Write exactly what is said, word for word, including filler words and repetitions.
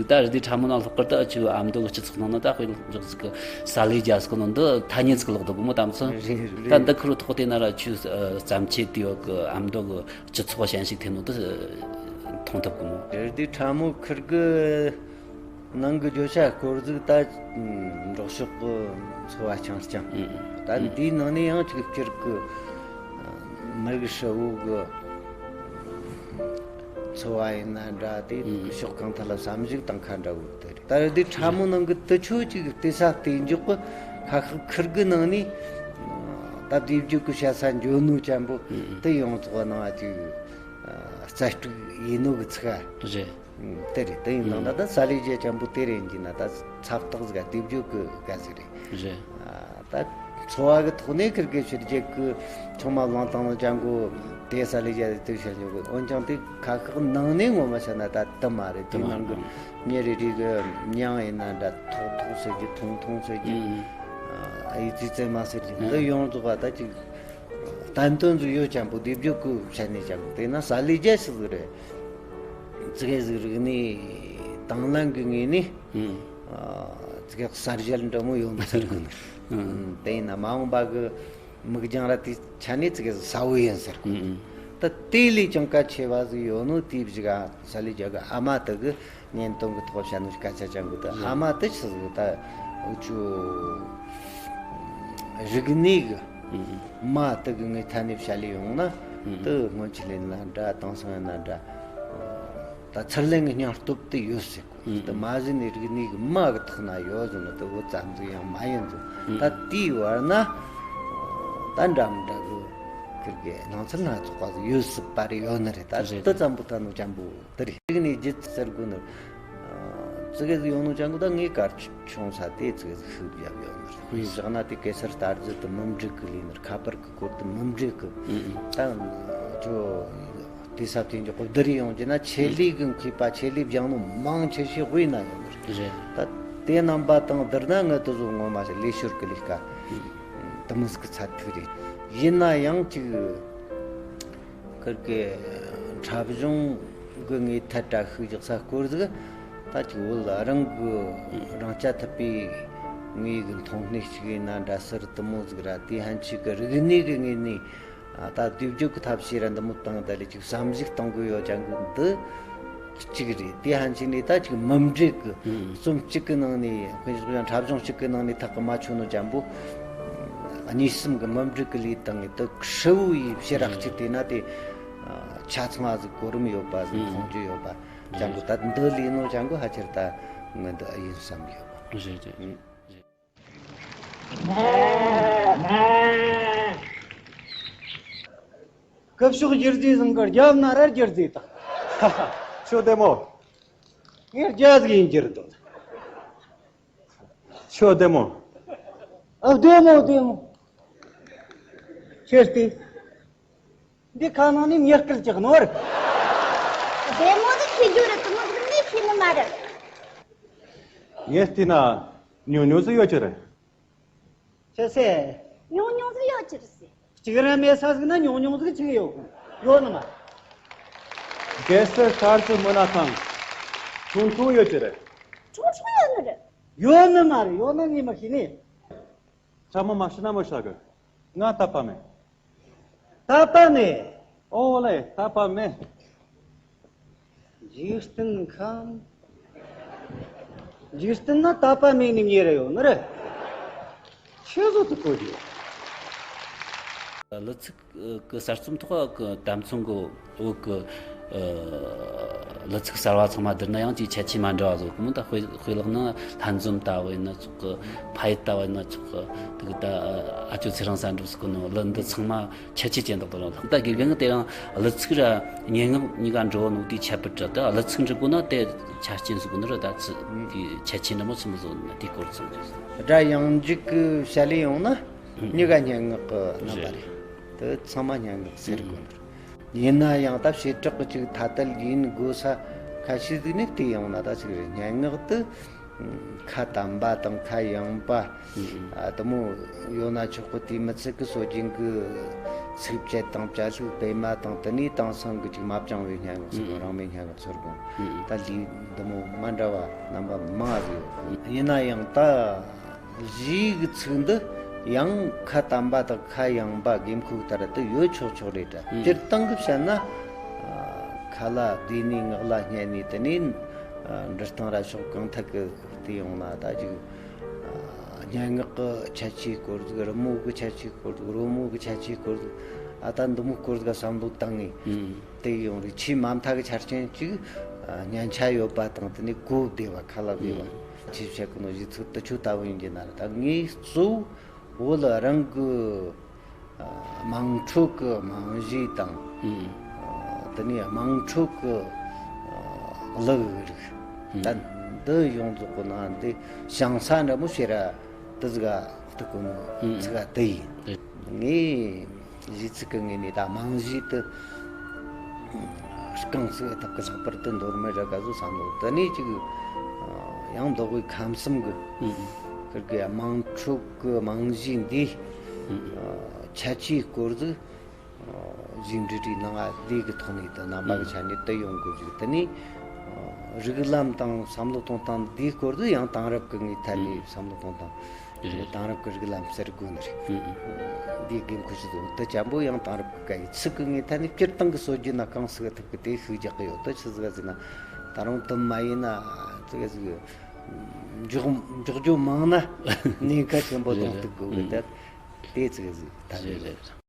ད་རི་དེ་ཕྲ་མོ་ནང་ལྷག་པར་དུ་ཆུ་ཨ་མདོ་གི་སྤྱི་ཚོགས་ནང་ན་ད་དཔེ་འཇོག་ཟིག་གི་ས་ལེ་རྒྱ་ཟིག་ནང་འདི་ཐ་སྙད་ཟིག་ལོག་འདུག་གི་མོ་དམ་ཚོ། རེད་རེད། ད་འདི་ཁུར་ཐོག་དེ་ན་ར་ཆུ་བརྩམས་ཆོས་དེ་ཡོད་གི། ཨ་མདོ་གི་སྤྱི་ཚོགས་ཞན་ཞིག་ཐེབས་ནོ་དེ་མཐོང་ཐུབ་གི་མོ། རི་དེ་ཕྲ་མོ་ཁུར་གི་ནང་གི་བརྗོད་བྱ་སྐོར་ཟིག་ད་འབྲོག་ཕྱོགས་གི་འཚོ་བ་རྐྱང་རྐྱང་། ད་འདིའི་ནང་ནས་ཡང་ཅིག་སྤྱིར་གི་མི་རིགས་ཧྲིལ་བོ་གི་འཚོ་བ་ཡིན་ན་འདྲ། དེ་ཕྱོགས་གང་ཐད་ལ་བསམ་གཞིག་དང་ཁ་འདྲ་བོ་དེ་རེད། ད་རེད་དེ་ཕྲ་མོ་ནང་གི་དུ་ཆོ་ཅིག་བལྟས་ས་བལྟས་འཇོག་གི་ཁ་ཤགས་ཁུར་གི་ནང་ནས་ད་དེ་བརྗོད་གི་བཤད་ས་འཇོ་ནོ་ཅན་པོ་དེ་ཡོངས་རྫོགས་ནང་ཅིག་རྩལ་སྤྲུགས་ཡིན་ནོ་གི་ཚིག་རེད། དེ་རེད། དེ་ཡིན་ནང་ད་ད་ས་ལེ་རྒྱ་ཅན་པོ་དེ་རེད་འགྱིན་ན་ད་ཚབ་རྟགས་ཟིག་དེ་བརྗོད་གི་ག་ཟིག་རེད། ད་འཚོ་བ་གི་ཐོག་ནས་ཁིར་གི་ཕྱི་རྒྱལ་གི་ཆུང་མ་བླངས་བཏང་ན་ཅང་གོ་དེ་ས་ལེ་རྒྱ་དེ་བཤད་ཡོད་གི། འོན་ཀྱང་དེ་ཁ་ཁག་ནང་ནས་ངོ་མ་བཤད་ན་ད་དུ་མ་རེད། དེ་ནང་གི་མྱི་རེ་རེ་གི་མྱིང་ཡིན་ན་འདྲ། ཐོག་ཐོག་ཟེར་གི། ཐུང་ཐུང་ཟེར་གི། ཨ་ཡི་ཙི་ཙེ་མ་ཟེར་གི། འདི་ཡོངས་རྫོགས་པ་ད་ཅིག་བསྟན་དོན་ཟིག་ཡོད་ཅན་པོ་དེ་བརྗོད་གི་བཤད་ནས་ཅན་པོ་དེ་ན་ས་ལེ་རྒྱ་ཞིག་རེད། ཙི་གེ་ཟིག་རིག་གནས་དང་ལེན་གི་ངོས་ནས། ཨ་ཙི་གེ་གསར་བཞད་འདྲ་མོ་ཡོད་མི་ཚར་གི་ནི། དེ་ཡིན་ན་མ་འོངས་པ་གི་མིག་རྒྱང་ར་དེ་ཆ་ནས་ཙི་གེ་ཟིག་གསལ་བོ་ཡིན་ཟེར་གི། ད་དེ་ལས་ཀྱང་གལ་ཆེ་བ་ཟིག་ཡོད་ནོ་དེ་བཞི་ག་ས་ལེ་རྒྱ་གི་ཨ་མ་དེ་གི་བརྙན་ཐུང་གི་ཐོག་བཤད་ནོ་སྐད་ཆ་ཅན་གི། ད་ཨ་མ་དེ་ཆི་ཟིག་ད་འུ་ཆོ་རིག་གནས་གི་མ་དེ་གི་ངའི་ཐད་ནས་བཤད་ལས་ཡོང་ན། དེ་སྔོན་ཆད་ལེན་ན་འདྲ། དེང་སང་ཡིན་ན་འདྲ། ད་ཚུར་ལེན་གི་སྙིང་སྟོབས་དེ་ཡོད་ཟེར་གོ། དེ་མ་གཞི་ནས་རིག་གནས་གི་མ་གི་ཐོག་ན་ཡོད་ཟེར་ནོ་དེ་བོ་ཙམ་ཟིག་ཡང་མ་ཡིན་ཟེར། ད་དེའི་བར་ན་ད་འདྲ་མི་འདྲ་གི་ཁིར་གི་སྣང་ཚུལ་སྣ་ཚོགས་པ་ཟིག་ཡོད་སྲིད་པ་རེད། ཡོད་ནི་རེད། ད་རེད། དེ་ཙམ་པོ་ད་ནོ་ཅན་པོ་དེ་རེད། རིག་གནས་རྒྱུད་ཟེར་དགོས་ནི། ཙི་གེ་ཟིག་ཡོང་ནོ་ཅན་གི། ད་ངའི་གར་ཆུང་ས་དེ་ཙི་གེ་ཟིག་ཤུགས་བརྒྱབ་ཡོད་ནི་རེད། དཔེ་བཞག་ན་དེ་གེ་སར་རྟ་རྫི་དེ་མུ་འབྲེལ་གི་ལས་ནི་རེད། ཁ་པར་གི་སྐོར་དེ་མུ་འབྲེལ་གི། ད་ཁྱོད་དེ་ས་དེ་འཇོག་གི་བསྡུར་ཡོང་རྒྱུ་ན་ཆེད་ལས་གི་མཁས་པ་ཆེད་ལས་སྦྱངས་ནོ་མང་ཆེ་ཤོས་དབུས་ན་ཡོད་ནི་རེད། རེད། ད་དེ་རྣམ་པ་དང་བསྡུར་ན་ངའི་དེ་ཚོ་ངོ་མ་ཞིག་ལས་ཤོར་གི་ལས་ཀ་དེ་མོ་ཟིག་གི་ཚད་ཐིག་རེད། ཡིན་ན་ཡང་ཅིག་ཁིར་གི་འཁྲབ་གཞུང་གི་ངའི་ཐད་དྲ་ཤུགས་རྒྱག་ས་སྐོར་ཟིག་ད་ཅིག་བོད་རང་གི་རང་རྐྱ་ཐུབ་པའི་ངའི་གི་མཐོང་སྣེ་གཅིག་ཡིན་ན་འདྲ་ཟེར། དེ་མོ་ཟིག་ར་དེ་ཕན་ཆད་གི་རིག་གནས་གི་ངོས་ནས། ཨ། ད་དུས་རྒྱུན་གི་ཐབས་ཤེས་ར་འདི་མོ་བཏང་། ད་ལས་ཅིག་བསམ་གཞིག་གཏོང་གི་ཡོད་ཅན་གི་འདི་གཅིག་རེད། དེ་ཕན་ཆད་ནས་ད་ཅིག་མུ་འབྲེལ་གི་ཨུ། རྩོམ་གཅིག་གི་ནང་ནས། དཔེ་བཞག་ན་འཁྲབ་གཞུང་གཅིག་གི་ནང་ནས་ཐག་གི་མ་ཆོད་ནོ་ཅན་པོ་གཉིས་གསུམ་གི་མུ་འབྲེལ་གི་ལས་བཏང་ངེ་དུ་ཧྲིལ་བོ་ཡི་ཕྱི་རག་ཅིག་དེ་ན་དེ་ཆ་ཚང་བ་ཟིག་གོ་རིམ་ཡོད་པ་ཟིག་ཨུ། མཐོང་རྒྱུ་ཡོད་པ་ཅན་པོ། ད་འདི་ལས་ནོ་ཅན་པོ་ཕལ་ཆེར་ད་ངི་འདི་ཨེ་ཡིན་བསམ་ཡོད། རེད་རེད། སྐུ་ཞོགས་རྒྱུ་རྫས་བཟང་གི། རྒྱབ་ན་ར་རྒྱུ་རྫས་དང་། ཁྱོད་བདེ་མོ། ངས་རྒྱ་ཟིག་ཡིན་རྒྱུ་རེད་དོ། ཁྱོད་བདེ་མོ། ཨ། བདེ་མོ་བདེ་མོ། ཁྱེར་ཏེ། འདི་ཁ་ནང་ནས་མྱི་སྐད་ཅིག་ནོར། བདེ་མོ་ཟིག་ཤེས་རྒྱུ་རེད། དེ་མོ་ཟིག་ནས་ཤེས་ནི་མ་རེད། ངས་བལྟས་ན་ཉུང་ཉུང་ཟིག་ཡོད་རྒྱུ་རེད། ཆི་ཟེར། ཉུང་ཉུང་ཟིག་ཡོད་རྒྱུ་རེད་ཟེར། གཅིག་ར་མེད་ས་ཟིག་ན་ཉུང་ཉུང་ཟིག་ཅིག་ཡོད་གི། ཡོད་ནི་མ་རེད། གེ་སར་རྟ་རྫི་མུན་ནག་ཐང་ཆུང་ཆུང་ཡོད་རྒྱུ་རེད། ཆུང་ཆུང་ཡོད་ནི་རེད། ཡོད་ནི་མ་རེད། ཡོད་ན་ངས་མི་ཤེས་ནི། ཚང་མ་མ་ཤི་ན་མི་ཤ་གི། ང་དད་པ་མེད། དད་པ་མེད། ཨོ་ལེ། དད་པ་མེད། འཇིག་རྟེན་ཁམས། འཇིག་རྟེན་ན་དད་པ་མེད་ནི་མྱི་རེ་ཡོད་ནི་རེད། ཆི་ཟིག་ཏུ་གོ་རྒྱུ། གླུ་ཚིག་གི་གསར་རྩོམ་ཐོག་གི་དམ་ཚོང་གི་བོད་ཀྱི་ཨ་གླུ་ཚིག་གསར་བ་ཚང་མ་བསྡུར་ན་ཡང་ཅིག་ཁྱད་ཆོས་མ་འདྲ་བ་ཟིག་གི་མོ། ད་དཔེ་དཔེ་ལེན་ན་ལྷན་འཛོམས་ལྟ་བུ་ཡིན་ན་ཆོག་གི། ཕ་ཡུལ་ལྟ་བུ་ཡིན་ན་ཆོག་གི། དེ་གི་ད་ཨ་ཅོ་ཚེ་རིང་བསམ་འགྲུབ་ཟེར་གོ་ནོ་གླུ་འདི་ཚང་མ་ཁྱད་ཆོས་ཅན་དག་དང་ལྷག། ད་དགེ་རྒན་གི་དེ་རིང་གླུ་ཚིག་ར་སྙན་ངག་གཉིས་ཀ་འགྲོ་ནོ་དེའི་ཁྱད་པར་རེད། ད་གླུ་ཚིག་འབྲི་དགོས་ན་དེ་ཆ་རྐྱེན་ཟིག་དགོས་ནི་རེད། ད་ཚིག་དེའི་ཁྱད་ཆོས་འདྲ་མོ་ཆི་མོ་ཟིག་ཡོད་ན་དེའི་སྐོར་ཚང་རེད། སྒྲ་ཡངས་འཇུག་གི་བཤད་ལས་ཡོང་ན། གཉིས་ཀ་སྙན་ངག་གི་རྣམ་པ་རེད། དེ་ཚང་མ་སྙན་ངག་ཟེར་དགོས་ནི་རེད། ཡིན་ན་ཡང་ད་བྱེ་བྲག་གི་ཅིག་ཐ་དད་ཡིན་དགོས་ས་ཁ་ཤས་ཟིག་ནས་བལྟས་ཡོང་ན་ད་ཅིག་རེད། སྙན་ངག་དེ་ ཁ་དམ་པ་དང་ཁ་ཡངས་པ། ཨ། དེ་མོ་ཡོད་ན་ཆོག་གི། དེ་མི་ཚད་གི་སྲོལ་རྒྱུན་གི་ཚིགས་བཅད་དང་བཅད་ལྷུག་སྤེལ་མ་དང་། དེ་ནས་དེང་སང་གི་ཅིག་མ་བྱུང་བའི་སྙན་ངག་ཟེར་གོ། རང་མོས་སྙན་ངག་ཟེར་གོ། ད་ལས་དེ་མོ་མ་འདྲ་བ་རྣམ་པ་མང་ཟིག་ཡོད། ཡིན་ན་ཡང་ད་གཞས་གི་ཚིག་འདི་ཡང་ཁ་དམ་པ་དང་ཁ་ཡངས་པ། དགོས་མཁོ་ལྟར་དུ་ཡོད་ཆོག་ཆོག་རེད་དྲ། སྤྱིར་བཏང་གི་བཤད་ན། ཨ། ཁ་ལ་བསྡུས་ནས་ངག་ལ་བསྙད་ནས། དེ་ནས་འབྲི་སྟངས་ར་ཕྱོགས་གང་ཐད་གི་བལྟས་ཡོང་ན། ད་ཅིག་ཨ། སྙན་ངག་གི་ཁྱད་ཆོས་སྐོར་ཟིག་རི་མོ་གི་ཁྱད་ཆོས་སྐོར་ཟིག་རོལ་མོ་གི་ཁྱད་ཆོས་སྐོར་ཟིག་ཨ། ད་འདི་མོ་སྐོར་ཟིག་བསམ་བློ་བཏང་ངས་བལྟས་ཡོང་རིགས། ཆེས་མ་མཐའ་གི་ཆ་རྐྱེན་གཅིག་ཨ། སྙན་ཆ་ཡོད་པ་དང་། དེ་ནས་གོ་བདེ་བ། ཁ་ལ་བདེ་བ། ཅིག་བཤད་གི་ནོ་གཞས་ཚིག་དེ་ཆོ་ལྟ་བུ་ཡིན་གྱི་ན་ར། ད་ངས་གཙོ་བོ་བོད་རང་གི་དམངས་ཁྲོད་ཀྱི་དམངས་གཞས་དང་། ཨ། དེ་ནས་དམངས་ཁྲོད་ཀྱི་གླུ་རིགས། ད་འདི་ཡོངས་རྫོགས་གི་ནང་འདི་ཞིང་ས་འདྲ་མོ་ཞེ་ར་དེ་ཟིག་ག་གཏུག་གོ་ནོ་ཚིག་ག་དེ་ཡིན། ངས་གཞས་ཚིག་གི་ངོས་ནས་ད་དམངས་གཞས་དེ་རྐང་ཚུགས་ཐུབ་གི། ལྷག་པར་དུ་མདོ་སྨད་ར་ག་ཟོ་བསམ་བློ། དེ་ནས་ཅིག་ཡང་མདོ་དབུས་ཁམས་གསུམ་གི་ཁུར་གི་དམངས་ཁྲོད་གི་དམངས་གཞས་འདི་ཁྱད་ཆོས་སྐོར་ཟིག་གཞས་འབྲི་རིགས་ནང་ང་ལས་གི་ཐོག་ནས་དེ་རྣམ་པ་གི་ཆ་ནས་དེ་ཡོང་དགོས་ཟིག་དེ་ནས་རིགས་ལམ་དང་བསམ་བློ་གཏོང་སྟངས་འདིའི་སྐོར་དུ་ཡང་དེང་རབས་ཀྱི་ངོས་ཐད་ནས་བསམ་བློ་གཏོང་སྟངས། དེང་རབས་ཀྱི་རིགས་ལམ་ཟེར་དགོས་ནི་རེད། འདིའི་དགོས་མཁོ་ཆེ་ཟིག་དེ་ཅན་པོ་ཡང་དེང་རབས་ཀྱི་སྐད་ཡིག་ཚིག་གི་ངོས་ཐད་ནས་སྤྱིར་བཏང་གི་སྲོལ་རྒྱུན་ན་གང་ཟིག་ཐུབ་གི་དེ་ཤུགས་རྒྱག་གི་ཡོད། དེ་ཆི་ཟིག་ཟེར་ན། ད་རུང་དེ་མ་ཡིན་ན་ཙི་གེ་ཟིག་འཇོག་འཇོག་རྒྱུ་མང་ན་ཉེན་ཁ་ཆེན་པོ་གཏོང་ཐུབ་གི་ཡོད། དེ་དེ་ཙི་གེ་ཟིག་ད་རེད། རེད།